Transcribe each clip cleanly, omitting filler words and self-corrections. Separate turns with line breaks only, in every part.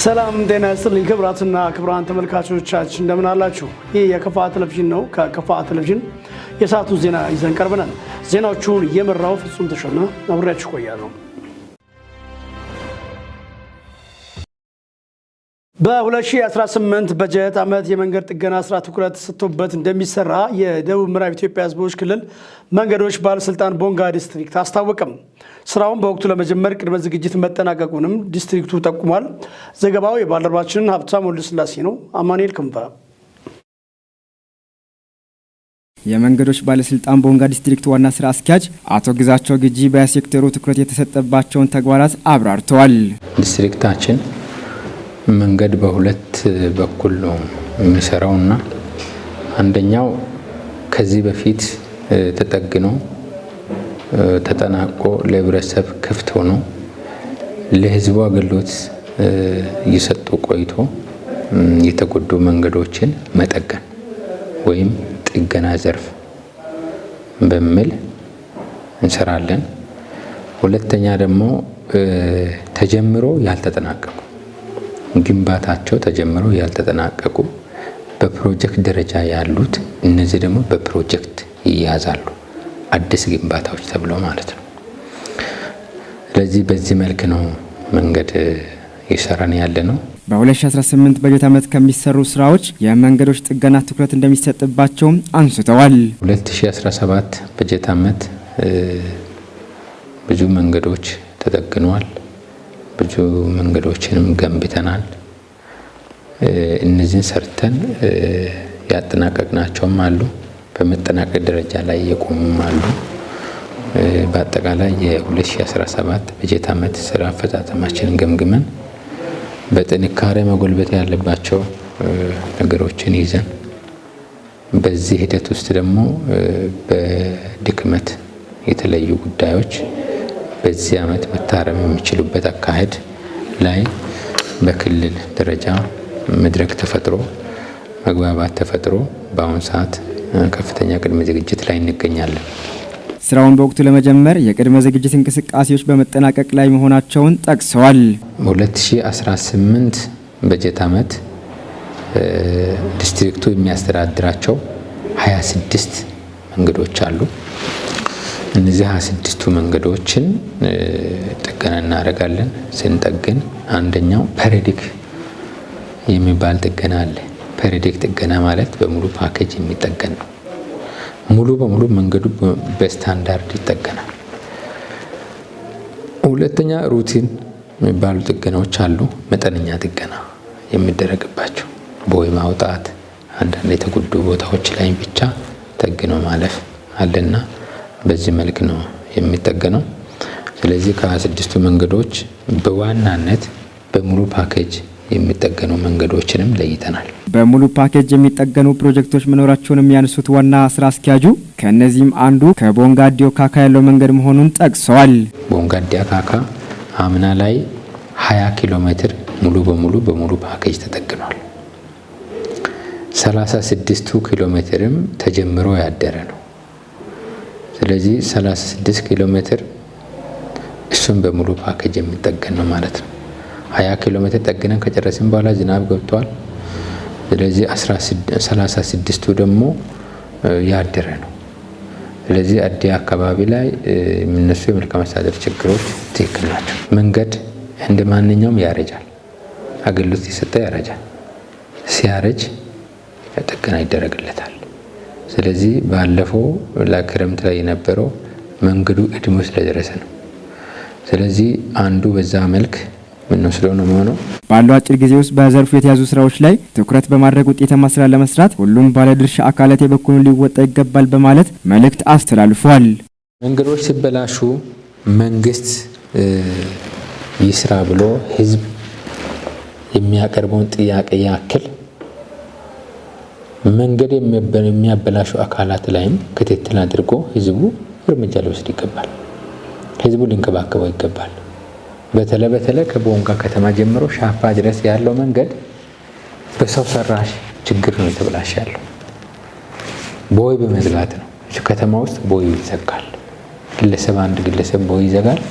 ሰላም ጤና ይስጥልኝ ክቡራትና ክቡራን ተመልካቾቻችን፣ እንደምን አላችሁ? ይህ የከፋ ቴሌቪዥን ነው። ከከፋ ቴሌቪዥን የሰዓቱ ዜና ይዘን ቀርበናል። ዜናዎቹን እየመራው ፍጹም ተሾመ አብሬያችሁ ቆያለሁ። በ2018 በጀት ዓመት የመንገድ ጥገና ስራ ትኩረት ሰጥቶበት እንደሚሰራ የደቡብ ምዕራብ ኢትዮጵያ ሕዝቦች ክልል መንገዶች ባለስልጣን ቦንጋ ዲስትሪክት አስታወቀም። ስራውን በወቅቱ ለመጀመር ቅድመ ዝግጅት መጠናቀቁንም ዲስትሪክቱ ጠቁሟል። ዘገባው የባልደረባችንን ሀብታም ወልደስላሴ ነው። አማኑኤል ክንፈ።
የመንገዶች ባለስልጣን ቦንጋ ዲስትሪክት ዋና ስራ አስኪያጅ አቶ ግዛቸው ግጂ በሴክተሩ ትኩረት የተሰጠባቸውን ተግባራት አብራርተዋል።
ዲስትሪክታችን መንገድ በሁለት በኩል ነው የሚሰራው እና አንደኛው ከዚህ በፊት ተጠግኖ ተጠናቆ ለህብረተሰብ ክፍት ሆኖ ለህዝቡ አገልግሎት እየሰጡ ቆይቶ የተጎዱ መንገዶችን መጠገን ወይም ጥገና ዘርፍ በሚል እንሰራለን። ሁለተኛ ደግሞ ተጀምሮ ያልተጠናቀቁ፣ ግንባታቸው ተጀምሮ ያልተጠናቀቁ በፕሮጀክት ደረጃ ያሉት፣ እነዚህ ደግሞ በፕሮጀክት ይያዛሉ፣ አዲስ ግንባታዎች ተብለው ማለት ነው። ስለዚህ በዚህ መልክ ነው መንገድ እየሰራን ያለ ነው።
በ2018 በጀት ዓመት ከሚሰሩ ስራዎች የመንገዶች ጥገና ትኩረት እንደሚሰጥባቸውም አንስተዋል።
2017 በጀት ዓመት ብዙ መንገዶች ተጠግነዋል። ብዙ መንገዶችንም ገንብተናል። እነዚህን ሰርተን ያጠናቀቅናቸውም አሉ፣ በመጠናቀቅ ደረጃ ላይ የቆሙም አሉ። በአጠቃላይ የ2017 በጀት ዓመት ስራ አፈጻጸማችንን ገምግመን በጥንካሬ መጎልበት ያለባቸው ነገሮችን ይዘን፣ በዚህ ሂደት ውስጥ ደግሞ በድክመት የተለዩ ጉዳዮች በዚህ ዓመት መታረም የሚችሉበት አካሄድ ላይ በክልል ደረጃ መድረክ ተፈጥሮ፣ መግባባት ተፈጥሮ በአሁኑ ሰዓት ከፍተኛ ቅድመ ዝግጅት ላይ እንገኛለን።
ስራውን በወቅቱ ለመጀመር የቅድመ ዝግጅት እንቅስቃሴዎች በመጠናቀቅ ላይ መሆናቸውን ጠቅሰዋል።
በ2018 በጀት ዓመት ዲስትሪክቱ የሚያስተዳድራቸው 26 መንገዶች አሉ። እነዚህ 26ቱ መንገዶችን ጥገና እናደርጋለን። ስንጠግን አንደኛው periodic የሚባል ጥገና አለ። Periodic ጥገና ማለት በሙሉ ፓኬጅ የሚጠገን ነው። ሙሉ በሙሉ መንገዱ በስታንዳርድ ይጠገናል። ሁለተኛ routine የሚባሉ ጥገናዎች አሉ። መጠነኛ ጥገና የሚደረግባቸው፣ ቦይ ማውጣት፣ አንዳንድ የተጎዱ ቦታዎች ላይ ብቻ ጠግኖ ማለፍ አለና በዚህ መልክ ነው የሚጠገነው። ስለዚህ ከ26ቱ መንገዶች በዋናነት በሙሉ ፓኬጅ የሚጠገኑ መንገዶችንም ለይተናል።
በሙሉ ፓኬጅ የሚጠገኑ ፕሮጀክቶች መኖራቸውን የሚያነሱት ዋና ስራ አስኪያጁ፣ ከእነዚህም አንዱ ከቦንጋ ዲዮ ካካ ያለው መንገድ መሆኑን ጠቅሰዋል።
ቦንጋ ዲዮ ካካ አምና ላይ 20 ኪሎ ሜትር ሙሉ በሙሉ በሙሉ ፓኬጅ ተጠግኗል። 36ቱ ኪሎ ሜትርም ተጀምሮ ያደረ ነው። ስለዚህ 36 ኪሎ ሜትር እሱም በሙሉ ፓኬጅ የሚጠገን ነው ማለት ነው። 20 ኪሎ ሜትር ጠግነን ከጨረስን በኋላ ዝናብ ገብቷል። ስለዚህ 36ቱ ደግሞ ያደረ ነው። ስለዚህ አዲ አካባቢ ላይ የሚነሱ የመልካም አስተዳደር ችግሮች ትክክል ናቸው። መንገድ እንደ ማንኛውም ያረጃል፣ አገልግሎት ሲሰጠ ያረጃል። ሲያረጅ ጥገና ይደረግለታል። ስለዚህ ባለፈው ለክረምት ላይ የነበረው መንገዱ እድሜው ስለደረሰ ነው። ስለዚህ አንዱ በዛ መልክ የምንወስደው ነው የሚሆነው።
ባለው አጭር ጊዜ ውስጥ በዘርፉ የተያዙ ስራዎች ላይ ትኩረት በማድረግ ውጤታማ ስራ ለመስራት ሁሉም ባለድርሻ አካላት የበኩሉን ሊወጣ ይገባል በማለት መልእክት አስተላልፏል።
መንገዶች ሲበላሹ መንግስት ይስራ ብሎ ህዝብ የሚያቀርበውን ጥያቄ ያክል መንገድ የሚያበላሹ አካላት ላይም ክትትል አድርጎ ህዝቡ እርምጃ ሊወስድ ይገባል። ህዝቡ ሊንከባከበው ይገባል። በተለይ በተለይ ከቦንጋ ከተማ ጀምሮ ሻፋ ድረስ ያለው መንገድ በሰው ሰራሽ ችግር ነው የተበላሸ ያለው። ቦይ በመዝጋት ነው። ከተማ ውስጥ ቦይ ይዘጋል። ግለሰብ አንድ ግለሰብ ቦይ ይዘጋል።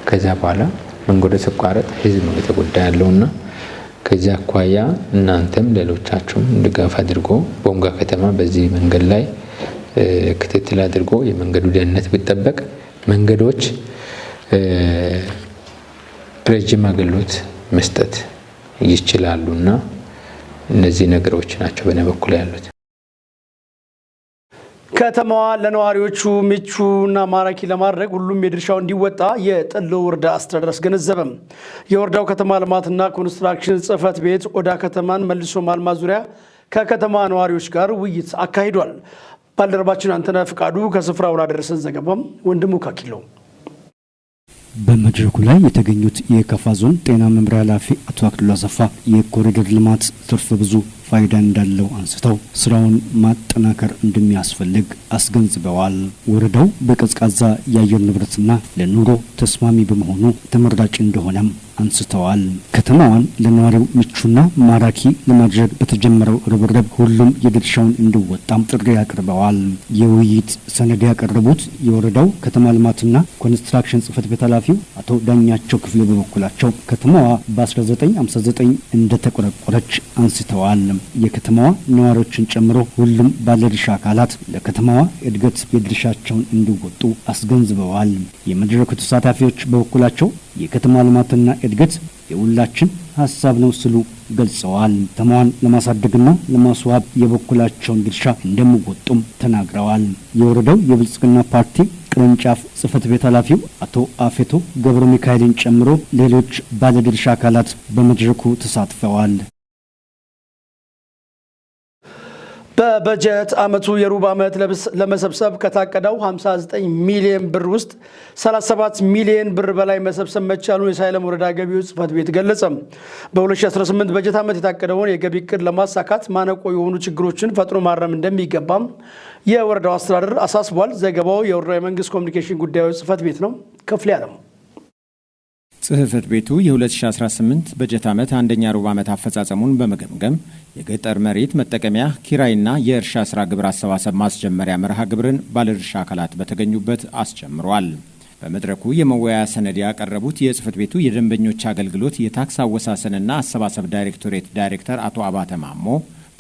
ከዛ በኋላ መንገዱ ሲቋረጥ ህዝብ ነው የተጎዳ ያለውና ከዚህ አኳያ እናንተም ሌሎቻችሁም ድጋፍ አድርጎ ቦንጋ ከተማ በዚህ መንገድ ላይ ክትትል አድርጎ የመንገዱ ደህንነት ቢጠበቅ መንገዶች ረጅም አገልግሎት መስጠት ይችላሉና እነዚህ ነገሮች ናቸው በእኔ በኩል ያሉት።
ከተማዋ ለነዋሪዎቹ ምቹና ማራኪ ለማድረግ ሁሉም የድርሻው እንዲወጣ የጥሎ ወረዳ አስተዳደር አስገነዘበም። የወረዳው ከተማ ልማትና ኮንስትራክሽን ጽሕፈት ቤት ኦዳ ከተማን መልሶ ማልማት ዙሪያ ከከተማ ነዋሪዎች ጋር ውይይት አካሂዷል። ባልደረባችን አንተነህ ፍቃዱ ከስፍራው ላደረሰን ዘገባም ወንድሙ ካኪለው።
በመድረኩ ላይ የተገኙት የካፋ ዞን ጤና መምሪያ ኃላፊ አቶ አክሊሉ አሰፋ የኮሪደር ልማት ትርፍ ብዙ ፋይዳ እንዳለው አንስተው ስራውን ማጠናከር እንደሚያስፈልግ አስገንዝበዋል። ወረዳው በቀዝቃዛ የአየር ንብረትና ለኑሮ ተስማሚ በመሆኑ ተመራጭ እንደሆነም አንስተዋል። ከተማዋን ለነዋሪው ምቹና ማራኪ ለማድረግ በተጀመረው ርብርብ ሁሉም የድርሻውን እንዲወጣም ጥሪ አቅርበዋል። የውይይት ሰነድ ያቀረቡት የወረዳው ከተማ ልማትና ኮንስትራክሽን ጽሕፈት ቤት ኃላፊው አቶ ዳኛቸው ክፍሌ በበኩላቸው ከተማዋ በ1959 እንደተቆረቆረች አንስተዋል። የከተማዋ ነዋሪዎችን ጨምሮ ሁሉም ባለድርሻ አካላት ለከተማዋ እድገት የድርሻቸውን እንዲወጡ አስገንዝበዋል። የመድረኩ ተሳታፊዎች በበኩላቸው የከተማ ልማትና እድገት የሁላችን ሀሳብ ነው ሲሉ ገልጸዋል። ከተማዋን ለማሳደግና ለማስዋብ የበኩላቸውን ድርሻ እንደሚወጡም ተናግረዋል። የወረዳው የብልጽግና ፓርቲ ቅርንጫፍ ጽሕፈት ቤት ኃላፊው አቶ አፌቶ ገብረ ሚካኤልን ጨምሮ ሌሎች ባለድርሻ አካላት በመድረኩ ተሳትፈዋል።
በበጀት ዓመቱ የሩብ ዓመት ለመሰብሰብ ከታቀደው 59 ሚሊዮን ብር ውስጥ 37 ሚሊዮን ብር በላይ መሰብሰብ መቻሉን የሳይለም ወረዳ ገቢዎች ጽሕፈት ቤት ገለጸ። በ2018 በጀት ዓመት የታቀደውን የገቢ ዕቅድ ለማሳካት ማነቆ የሆኑ ችግሮችን ፈጥኖ ማረም እንደሚገባም የወረዳው አስተዳደር አሳስቧል። ዘገባው የወረዳው የመንግስት ኮሚኒኬሽን ጉዳዮች ጽሕፈት ቤት ነው። ክፍሌ አለሙ።
ጽሕፈት ቤቱ የ2018 በጀት ዓመት አንደኛ ሩብ ዓመት አፈጻጸሙን በመገምገም የገጠር መሬት መጠቀሚያ ኪራይና የእርሻ ስራ ግብር አሰባሰብ ማስጀመሪያ መርሃ ግብርን ባለድርሻ አካላት በተገኙበት አስጀምሯል። በመድረኩ የመወያያ ሰነድ ያቀረቡት የጽሕፈት ቤቱ የደንበኞች አገልግሎት የታክስ አወሳሰንና አሰባሰብ ዳይሬክቶሬት ዳይሬክተር አቶ አባተ ማሞ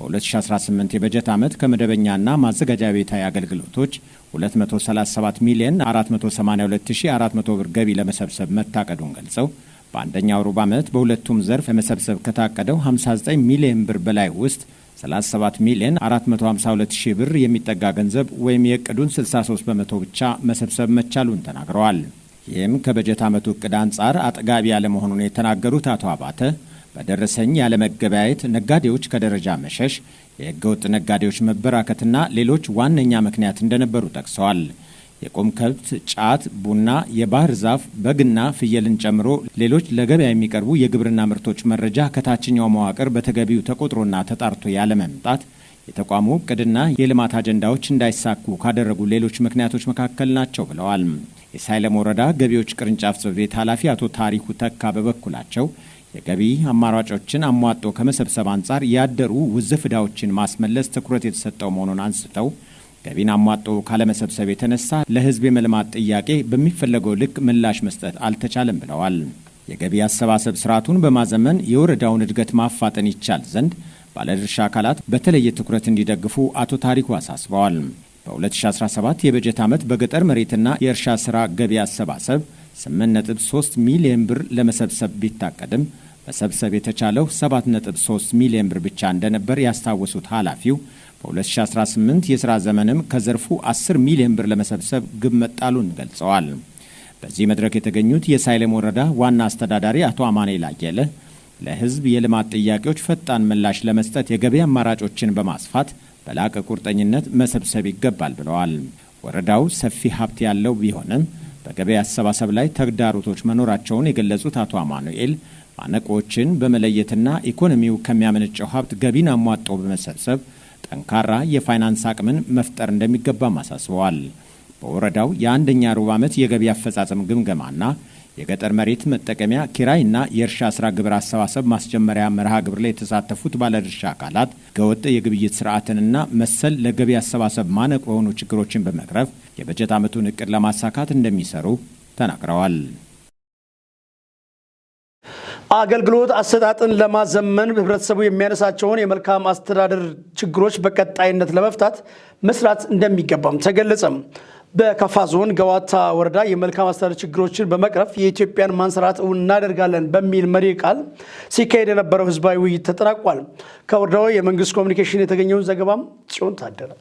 በ2018 የበጀት ዓመት ከመደበኛና ማዘጋጃ ቤታዊ አገልግሎቶች 237 ሚሊዮን 482400 ብር ገቢ ለመሰብሰብ መታቀዱን ገልጸው በአንደኛው ሩብ ዓመት በሁለቱም ዘርፍ ለመሰብሰብ ከታቀደው 59 ሚሊዮን ብር በላይ ውስጥ 37 ሚሊዮን 452 ሺህ ብር የሚጠጋ ገንዘብ ወይም የዕቅዱን 63% ብቻ መሰብሰብ መቻሉን ተናግረዋል። ይህም ከበጀት ዓመቱ ዕቅድ አንጻር አጥጋቢ ያለመሆኑን የተናገሩት አቶ አባተ በደረሰኝ ያለመገበያየት፣ ነጋዴዎች ከደረጃ መሸሽ፣ የህገወጥ ነጋዴዎች መበራከትና ሌሎች ዋነኛ ምክንያት እንደነበሩ ጠቅሰዋል። የቁም ከብት፣ ጫት፣ ቡና፣ የባህር ዛፍ፣ በግና ፍየልን ጨምሮ ሌሎች ለገበያ የሚቀርቡ የግብርና ምርቶች መረጃ ከታችኛው መዋቅር በተገቢው ተቆጥሮና ተጣርቶ ያለመምጣት የተቋሙ እቅድና የልማት አጀንዳዎች እንዳይሳኩ ካደረጉ ሌሎች ምክንያቶች መካከል ናቸው ብለዋል። የሳይለም ወረዳ ገቢዎች ቅርንጫፍ ጽሕፈት ቤት ኃላፊ አቶ ታሪኩ ተካ በበኩላቸው የገቢ አማራጮችን አሟጦ ከመሰብሰብ አንጻር ያደሩ ውዝፍ ዕዳዎችን ማስመለስ ትኩረት የተሰጠው መሆኑን አንስተው ገቢን አሟጦ ካለመሰብሰብ የተነሳ ለሕዝብ የመልማት ጥያቄ በሚፈለገው ልክ ምላሽ መስጠት አልተቻለም ብለዋል። የገቢ አሰባሰብ ስርዓቱን በማዘመን የወረዳውን እድገት ማፋጠን ይቻል ዘንድ ባለድርሻ አካላት በተለየ ትኩረት እንዲደግፉ አቶ ታሪኩ አሳስበዋል። በ2017 የበጀት ዓመት በገጠር መሬትና የእርሻ ሥራ ገቢ አሰባሰብ 8.3 ሚሊዮን ብር ለመሰብሰብ ቢታቀድም መሰብሰብ የተቻለው 7.3 ሚሊዮን ብር ብቻ እንደነበር ያስታወሱት ኃላፊው በ2018 የሥራ ዘመንም ከዘርፉ 10 ሚሊዮን ብር ለመሰብሰብ ግብ መጣሉን ገልጸዋል። በዚህ መድረክ የተገኙት የሳይለም ወረዳ ዋና አስተዳዳሪ አቶ አማኑኤል አየለ ለሕዝብ የልማት ጥያቄዎች ፈጣን ምላሽ ለመስጠት የገቢ አማራጮችን በማስፋት በላቀ ቁርጠኝነት መሰብሰብ ይገባል ብለዋል። ወረዳው ሰፊ ሀብት ያለው ቢሆንም በገበያ አሰባሰብ ላይ ተግዳሮቶች መኖራቸውን የገለጹት አቶ አማኑኤል ማነቆዎችን በመለየትና ኢኮኖሚው ከሚያመነጨው ሀብት ገቢን አሟጦ በመሰብሰብ ጠንካራ የፋይናንስ አቅምን መፍጠር እንደሚገባም አሳስበዋል። በወረዳው የአንደኛ ሩብ ዓመት የገቢ አፈጻጸም ግምገማና የገጠር መሬት መጠቀሚያ ኪራይና የእርሻ ስራ ግብር አሰባሰብ ማስጀመሪያ መርሃ ግብር ላይ የተሳተፉት ባለድርሻ አካላት ህገወጥ የግብይት ስርዓትንና መሰል ለገቢ አሰባሰብ ማነቆ የሆኑ ችግሮችን በመቅረፍ የበጀት ዓመቱን እቅድ ለማሳካት እንደሚሰሩ ተናግረዋል።
አገልግሎት አሰጣጥን ለማዘመን ህብረተሰቡ የሚያነሳቸውን የመልካም አስተዳደር ችግሮች በቀጣይነት ለመፍታት መስራት እንደሚገባም ተገለጸም። በካፋ ዞን ገዋታ ወረዳ የመልካም አስተዳደር ችግሮችን በመቅረፍ የኢትዮጵያን ማንሰራራት እውን እናደርጋለን በሚል መሪ ቃል ሲካሄድ የነበረው ህዝባዊ ውይይት ተጠናቋል። ከወረዳው የመንግስት ኮሚኒኬሽን የተገኘውን ዘገባም ጽዮን ታደለ።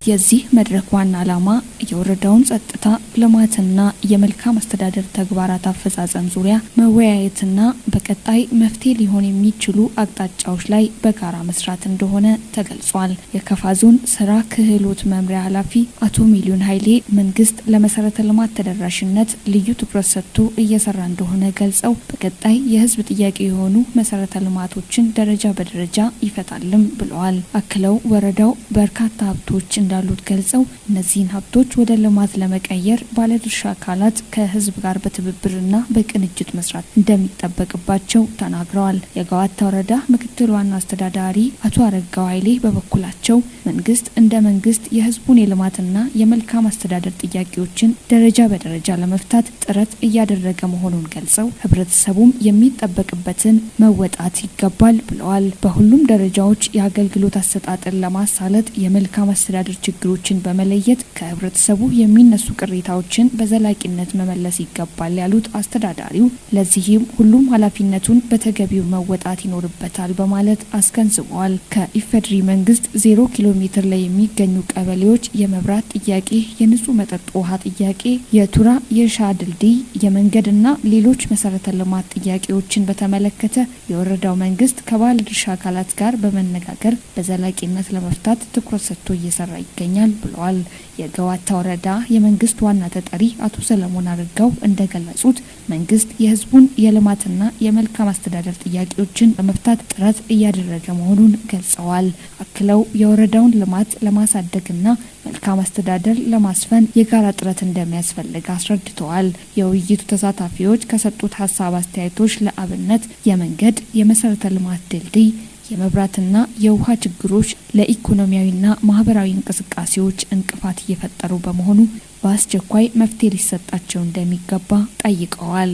የዚህ መድረክ ዋና ዓላማ የወረዳውን ጸጥታ፣ ልማትና የመልካም አስተዳደር ተግባራት አፈጻጸም ዙሪያ መወያየትና በቀጣይ መፍትሄ ሊሆን የሚችሉ አቅጣጫዎች ላይ በጋራ መስራት እንደሆነ ተገልጿል። የከፋ ዞን ስራ ክህሎት መምሪያ ኃላፊ አቶ ሚሊዮን ኃይሌ መንግስት ለመሰረተ ልማት ተደራሽነት ልዩ ትኩረት ሰጥቶ እየሰራ እንደሆነ ገልጸው በቀጣይ የህዝብ ጥያቄ የሆኑ መሰረተ ልማቶችን ደረጃ በደረጃ ይፈታልም ብለዋል። አክለው ወረዳው በርካታ ሀብቶች እንዳሉት ገልጸው እነዚህን ሀብቶች ወደ ልማት ለመቀየር ባለድርሻ አካላት ከህዝብ ጋር በትብብርና በቅንጅት መስራት እንደሚጠበቅባቸው ተናግረዋል። የገዋታ ወረዳ ምክትል ዋና አስተዳዳሪ አቶ አረጋው ኃይሌ በበኩላቸው መንግስት እንደ መንግስት የህዝቡን የልማትና የመልካም አስተዳደር ጥያቄዎችን ደረጃ በደረጃ ለመፍታት ጥረት እያደረገ መሆኑን ገልጸው ህብረተሰቡም የሚጠበቅበትን መወጣት ይገባል ብለዋል። በሁሉም ደረጃዎች የአገልግሎት አሰጣጥን ለማሳለጥ የመልካም አስተዳደር ችግሮችን በመለየት ከህብረተሰቡ የሚነሱ ቅሬታዎችን በዘላቂነት መመለስ ይገባል ያሉት አስተዳዳሪው ለዚህም ሁሉም ኃላፊነቱን በተገቢው መወጣት ይኖርበታል በማለት አስገንዝበዋል። ከኢፌድሪ መንግስት 0 ኪሎ ሜትር ላይ የሚገኙ ቀበሌዎች የመብራት ጥያቄ፣ የንጹህ መጠጥ ውሃ ጥያቄ፣ የቱራ የሻ ድልድይ፣ የመንገድና ሌሎች መሰረተ ልማት ጥያቄዎችን በተመለከተ የወረዳው መንግስት ከባለድርሻ አካላት ጋር በመነጋገር በዘላቂነት ለመፍታት ትኩረት ሰጥቶ እየሰራ ይገኛል ብለዋል። የገዋታ ወረዳ የመንግስት ዋና ተጠሪ አቶ ሰለሞን አርጋው እንደገለጹት መንግስት የህዝቡን የልማትና የመልካም አስተዳደር ጥያቄዎችን ለመፍታት ጥረት እያደረገ መሆኑን ገልጸዋል። አክለው የወረዳውን ልማት ለማሳደግና መልካም አስተዳደር ለማስፈን የጋራ ጥረት እንደሚያስፈልግ አስረድተዋል። የውይይቱ ተሳታፊዎች ከሰጡት ሀሳብ አስተያየቶች ለአብነት የመንገድ፣ የመሰረተ ልማት ድልድይ፣ የመብራትና የውሃ ችግሮች ለኢኮኖሚያዊና ማህበራዊ እንቅስቃሴዎች እንቅፋት እየፈጠሩ በመሆኑ በአስቸኳይ መፍትሄ ሊሰጣቸው እንደሚገባ ጠይቀዋል።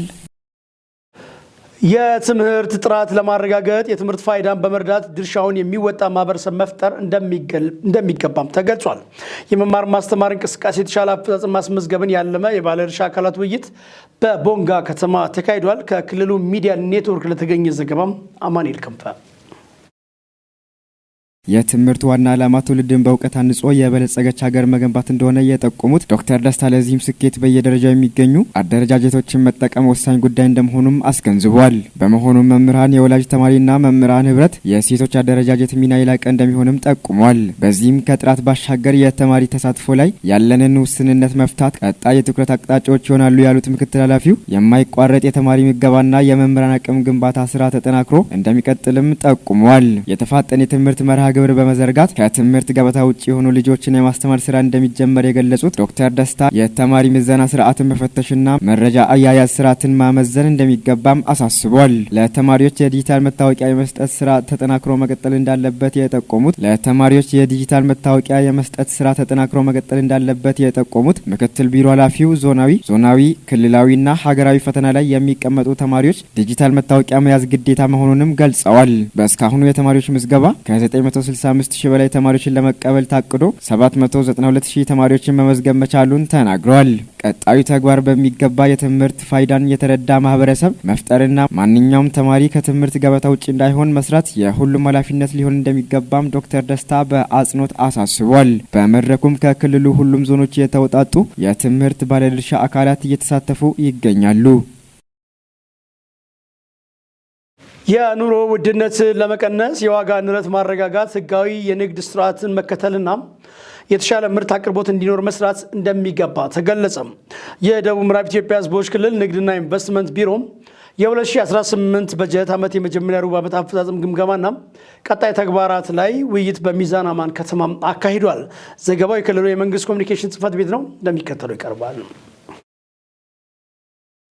የትምህርት ጥራት ለማረጋገጥ የትምህርት ፋይዳን በመረዳት ድርሻውን የሚወጣ ማህበረሰብ መፍጠር እንደሚገባም ተገልጿል። የመማር ማስተማር እንቅስቃሴ የተሻለ አፈጻጸም ማስመዝገብን ያለመ የባለድርሻ አካላት ውይይት በቦንጋ ከተማ ተካሂዷል። ከክልሉ ሚዲያ ኔትወርክ ለተገኘ ዘገባም አማኑኤል ክንፈ።
የትምህርት ዋና ዓላማ ትውልድን በእውቀት አንጾ የበለጸገች ሀገር መገንባት እንደሆነ የጠቆሙት ዶክተር ደስታ ለዚህም ስኬት በየደረጃው የሚገኙ አደረጃጀቶችን መጠቀም ወሳኝ ጉዳይ እንደመሆኑም አስገንዝቧል። በመሆኑም መምህራን፣ የወላጅ ተማሪና መምህራን ህብረት፣ የሴቶች አደረጃጀት ሚና የላቀ እንደሚሆንም ጠቁሟል። በዚህም ከጥራት ባሻገር የተማሪ ተሳትፎ ላይ ያለንን ውስንነት መፍታት ቀጣይ የትኩረት አቅጣጫዎች ይሆናሉ ያሉት ምክትል ኃላፊው የማይቋረጥ የተማሪ ምገባና የመምህራን አቅም ግንባታ ስራ ተጠናክሮ እንደሚቀጥልም ጠቁሟል። የተፋጠነ የትምህርት መርሃ ግብር በመዘርጋት ከትምህርት ገበታ ውጭ የሆኑ ልጆችን የማስተማር ስራ እንደሚጀመር የገለጹት ዶክተር ደስታ የተማሪ ምዘና ስርዓትን መፈተሽና መረጃ አያያዝ ስርዓትን ማመዘን እንደሚገባም አሳስቧል። ለተማሪዎች የዲጂታል መታወቂያ የመስጠት ስራ ተጠናክሮ መቀጠል እንዳለበት የጠቆሙት ለተማሪዎች የዲጂታል መታወቂያ የመስጠት ስራ ተጠናክሮ መቀጠል እንዳለበት የጠቆሙት ምክትል ቢሮ ኃላፊው ዞናዊ፣ ክልላዊና ሀገራዊ ፈተና ላይ የሚቀመጡ ተማሪዎች ዲጂታል መታወቂያ መያዝ ግዴታ መሆኑንም ገልጸዋል። በእስካሁኑ የተማሪዎች ምዝገባ ከ965 ሺህ በላይ ተማሪዎችን ለመቀበል ታቅዶ 792 ሺህ ተማሪዎችን መመዝገብ መቻሉን ተናግረዋል። ቀጣዩ ተግባር በሚገባ የትምህርት ፋይዳን የተረዳ ማህበረሰብ መፍጠርና ማንኛውም ተማሪ ከትምህርት ገበታ ውጭ እንዳይሆን መስራት የሁሉም ኃላፊነት ሊሆን እንደሚገባም ዶክተር ደስታ በአጽንኦት አሳስቧል። በመድረኩም ከክልሉ ሁሉም ዞኖች የተውጣጡ የትምህርት ባለድርሻ አካላት እየተሳተፉ ይገኛሉ።
የኑሮ ውድነትን ለመቀነስ የዋጋ ንረት ማረጋጋት፣ ህጋዊ የንግድ ስርዓትን መከተልና የተሻለ ምርት አቅርቦት እንዲኖር መስራት እንደሚገባ ተገለጸ። የደቡብ ምዕራብ ኢትዮጵያ ህዝቦች ክልል ንግድና ኢንቨስትመንት ቢሮ የ2018 በጀት ዓመት የመጀመሪያ ሩብ ዓመት አፈጻጸም ግምገማና ቀጣይ ተግባራት ላይ ውይይት በሚዛን አማን ከተማ አካሂዷል። ዘገባው የክልሉ የመንግስት ኮሚኒኬሽን ጽሕፈት ቤት ነው፣ እንደሚከተለው ይቀርባል።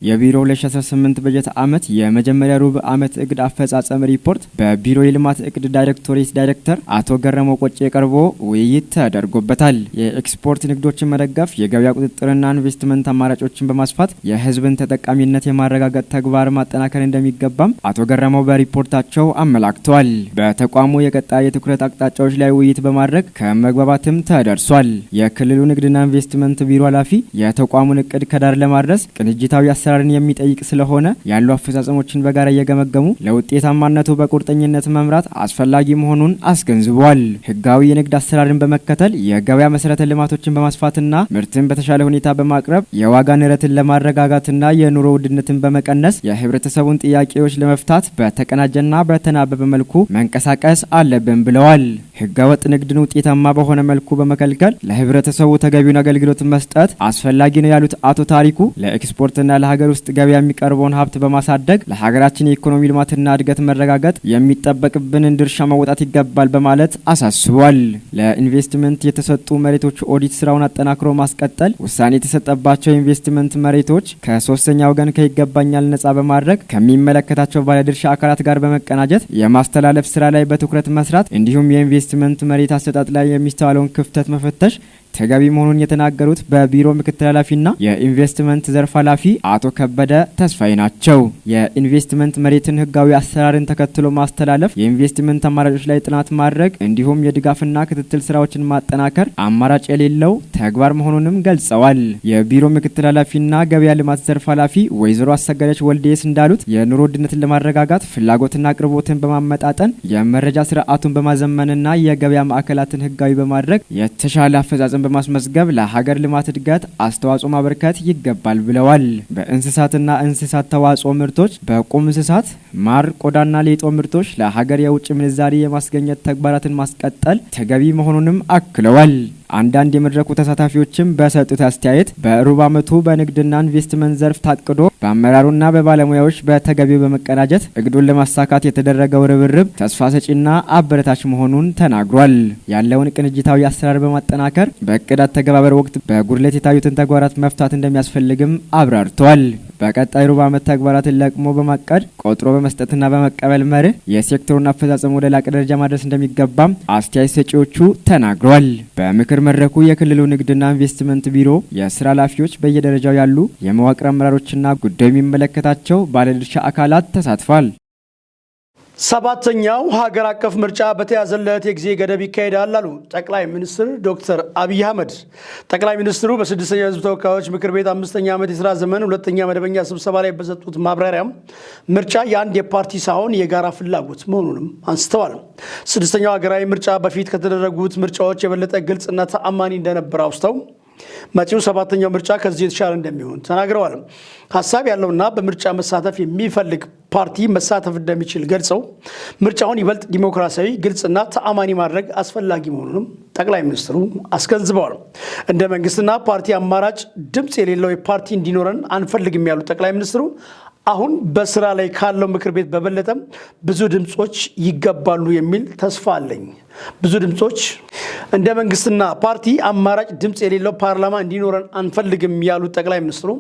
የቢሮ 2018 በጀት ዓመት የመጀመሪያ ሩብ ዓመት እቅድ አፈጻጸም ሪፖርት በቢሮ የልማት እቅድ ዳይሬክቶሬት ዳይሬክተር አቶ ገረመው ቆጬ ቀርቦ ውይይት ተደርጎበታል። የኤክስፖርት ንግዶችን መደገፍ፣ የገበያ ቁጥጥርና ኢንቨስትመንት አማራጮችን በማስፋት የሕዝብን ተጠቃሚነት የማረጋገጥ ተግባር ማጠናከር እንደሚገባም አቶ ገረመው በሪፖርታቸው አመላክተዋል። በተቋሙ የቀጣይ የትኩረት አቅጣጫዎች ላይ ውይይት በማድረግ ከመግባባትም ተደርሷል። የክልሉ ንግድና ኢንቨስትመንት ቢሮ ኃላፊ የተቋሙን እቅድ ከዳር ለማድረስ ቅንጅታዊ አሰራርን የሚጠይቅ ስለሆነ ያሉ አፈጻጸሞችን በጋራ እየገመገሙ ለውጤታማነቱ በቁርጠኝነት መምራት አስፈላጊ መሆኑን አስገንዝበዋል። ህጋዊ የንግድ አሰራርን በመከተል የገበያ መሰረተ ልማቶችን በማስፋትና ምርትን በተሻለ ሁኔታ በማቅረብ የዋጋ ንረትን ለማረጋጋትና የኑሮ ውድነትን በመቀነስ የህብረተሰቡን ጥያቄዎች ለመፍታት በተቀናጀና በተናበበ መልኩ መንቀሳቀስ አለብን ብለዋል። ህገወጥ ንግድን ውጤታማ በሆነ መልኩ በመከልከል ለህብረተሰቡ ተገቢውን አገልግሎት መስጠት አስፈላጊ ነው ያሉት አቶ ታሪኩ ለኤክስፖርትና ለሀገር ውስጥ ገበያ የሚቀርበውን ሀብት በማሳደግ ለሀገራችን የኢኮኖሚ ልማትና እድገት መረጋገጥ የሚጠበቅብንን ድርሻ መወጣት ይገባል በማለት አሳስቧል። ለኢንቨስትመንት የተሰጡ መሬቶች ኦዲት ስራውን አጠናክሮ ማስቀጠል፣ ውሳኔ የተሰጠባቸው የኢንቨስትመንት መሬቶች ከሶስተኛ ወገን ከይገባኛል ነጻ በማድረግ ከሚመለከታቸው ባለድርሻ አካላት ጋር በመቀናጀት የማስተላለፍ ስራ ላይ በትኩረት መስራት እንዲሁም የኢንቨስትመንት መሬት አሰጣጥ ላይ የሚስተዋለውን ክፍተት መፈተሽ ተገቢ መሆኑን የተናገሩት በቢሮ ምክትል ኃላፊና የኢንቨስትመንት ዘርፍ ኃላፊ አቶ ከበደ ተስፋዬ ናቸው። የኢንቨስትመንት መሬትን ህጋዊ አሰራርን ተከትሎ ማስተላለፍ፣ የኢንቨስትመንት አማራጮች ላይ ጥናት ማድረግ እንዲሁም የድጋፍና ክትትል ስራዎችን ማጠናከር አማራጭ የሌለው ተግባር መሆኑንም ገልጸዋል። የቢሮ ምክትል ኃላፊና ገበያ ልማት ዘርፍ ኃላፊ ወይዘሮ አሰገደች ወልዴስ እንዳሉት የኑሮ ውድነትን ለማረጋጋት ፍላጎትና አቅርቦትን በማመጣጠን የመረጃ ስርዓቱን በማዘመንና የገበያ ማዕከላትን ህጋዊ በማድረግ የተሻለ አፈጻጸም በማስመዝገብ ለሀገር ልማት እድገት አስተዋጽኦ ማበርከት ይገባል ብለዋል። በእንስሳትና እንስሳት ተዋጽኦ ምርቶች፣ በቁም እንስሳት፣ ማር፣ ቆዳና ሌጦ ምርቶች ለሀገር የውጭ ምንዛሪ የማስገኘት ተግባራትን ማስቀጠል ተገቢ መሆኑንም አክለዋል። አንዳንድ የመድረኩ ተሳታፊዎችም በሰጡት አስተያየት በሩብ ዓመቱ በንግድና ኢንቨስትመንት ዘርፍ ታቅዶ በአመራሩና በባለሙያዎች በተገቢው በመቀናጀት እቅዱን ለማሳካት የተደረገው ርብርብ ተስፋ ሰጪና አበረታች መሆኑን ተናግሯል። ያለውን ቅንጅታዊ አሰራር በማጠናከር በእቅድ አተገባበር ወቅት በጉድለት የታዩትን ተግባራት መፍታት እንደሚያስፈልግም አብራርተዋል። በቀጣይ ሩብ ዓመት ተግባራትን ለቅሞ በማቀድ ቆጥሮ በመስጠትና በመቀበል መርህ የሴክተሩን አፈጻጸም ወደ ላቀ ደረጃ ማድረስ እንደሚገባም አስተያየት ሰጪዎቹ ተናግሯል። በምክር መድረኩ የክልሉ ንግድና ኢንቨስትመንት ቢሮ የስራ ኃላፊዎች፣ በየደረጃው ያሉ የመዋቅር አመራሮችና ጉዳዩ የሚመለከታቸው ባለድርሻ አካላት ተሳትፏል።
ሰባተኛው ሀገር አቀፍ ምርጫ በተያዘለት የጊዜ ገደብ ይካሄዳል አሉ ጠቅላይ ሚኒስትር ዶክተር አብይ አህመድ። ጠቅላይ ሚኒስትሩ በስድስተኛው የሕዝብ ተወካዮች ምክር ቤት አምስተኛ ዓመት የስራ ዘመን ሁለተኛ መደበኛ ስብሰባ ላይ በሰጡት ማብራሪያም ምርጫ የአንድ የፓርቲ ሳይሆን የጋራ ፍላጎት መሆኑንም አንስተዋል። ስድስተኛው ሀገራዊ ምርጫ በፊት ከተደረጉት ምርጫዎች የበለጠ ግልጽና ተአማኒ እንደነበር አውስተው መጪው ሰባተኛው ምርጫ ከዚህ የተሻለ እንደሚሆን ተናግረዋል። ሀሳብ ያለውና በምርጫ መሳተፍ የሚፈልግ ፓርቲ መሳተፍ እንደሚችል ገልጸው ምርጫውን ይበልጥ ዲሞክራሲያዊ፣ ግልጽና ተአማኒ ማድረግ አስፈላጊ መሆኑንም ጠቅላይ ሚኒስትሩ አስገንዝበዋል። እንደ መንግስትና ፓርቲ አማራጭ ድምፅ የሌለው የፓርቲ እንዲኖረን አንፈልግም ያሉት ጠቅላይ ሚኒስትሩ አሁን በስራ ላይ ካለው ምክር ቤት በበለጠ ብዙ ድምፆች ይገባሉ የሚል ተስፋ አለኝ። ብዙ ድምፆች እንደ መንግስትና ፓርቲ አማራጭ ድምፅ የሌለው ፓርላማ እንዲኖረን አንፈልግም ያሉት ጠቅላይ ሚኒስትሩ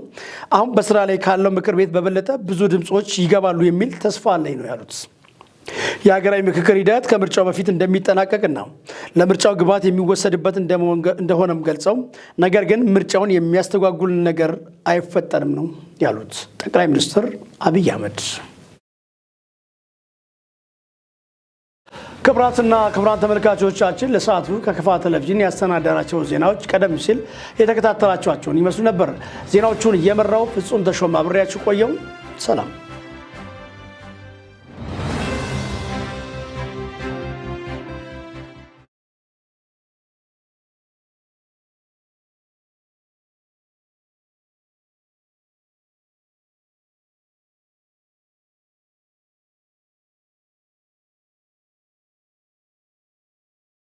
አሁን በስራ ላይ ካለው ምክር ቤት በበለጠ ብዙ ድምፆች ይገባሉ የሚል ተስፋ አለኝ ነው ያሉት። የሀገራዊ ምክክር ሂደት ከምርጫው በፊት እንደሚጠናቀቅና ለምርጫው ግብዓት የሚወሰድበት እንደሆነም ገልጸው ነገር ግን ምርጫውን የሚያስተጓጉል ነገር አይፈጠርም ነው ያሉት ጠቅላይ ሚኒስትር አብይ አህመድ። ክቡራትና ክቡራን ተመልካቾቻችን፣ ለሰዓቱ ከከፋ ቴሌቪዥን ያሰናዳናቸው ዜናዎች ቀደም ሲል የተከታተላችኋቸውን ይመስሉ ነበር። ዜናዎቹን እየመራው ፍጹም ተሾመ አብሬያችሁ ቆየው። ሰላም።